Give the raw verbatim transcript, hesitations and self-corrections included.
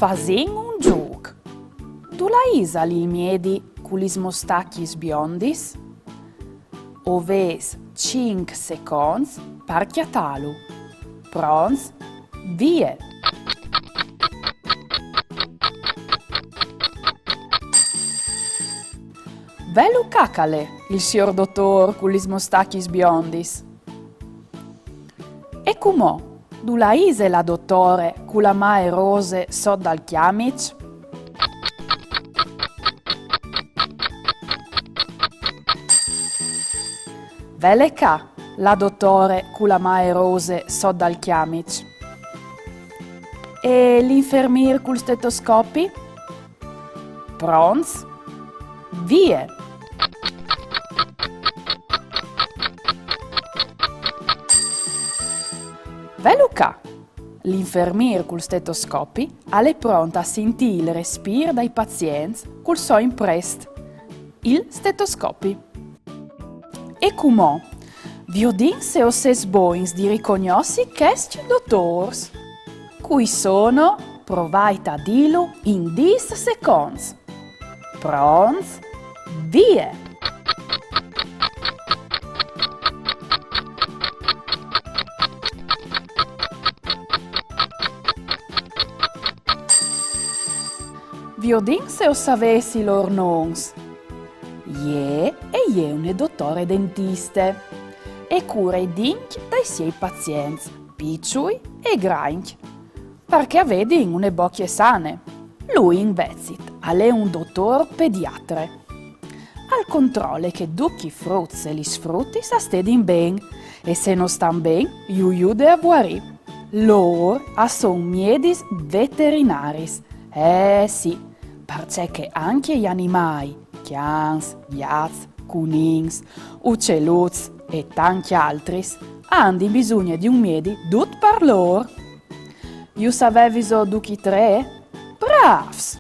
Fasìn un zûc. Dulà isal il miedi cu lis mostachis biondis? O vês cinc seconts par cjatâlu. Pronts? Vie! Velu ca che al è il siôr dotôr cu lis mostachis biondis. E cumò, dulà ise la dotore cu la maie rose sot dal cjamiç? Vele ca, la dotore cu la maie rose sot dal cjamiç. E l'infermîr cul stetoscopi? Pronts? Vie! Velu ca! L'infermîr cul stetoscopi al è pront a sintî il respîr dai pazients cul so imprest, il stetoscopi. E cumò, viodìn se o sês bogns di ricognossi chescj dotôrs. Cui sono? Provait a dîlu in dîs seconts. Pronts? Vie! Viodìn se o savês i lôr nons. Jê e je une dotore dentiste e e cure i dincj dai siei pazients, piçui e grancj, par che a vedin une bocje sane. Lui invezit al è un dotôr pediatre. Al controle che ducj i fruts e lis frutis a stedin ben, e se no stan ben, ju jude a vuarî. Lôr a son miedis veterinaris, eh sì, parcè che ancje i animâi, cjans, gjats, cunins, uceluts e tancj altris, a àn bisugne di un miedi dut par lôr. Ju savêviso ducj i trê? Brâfs!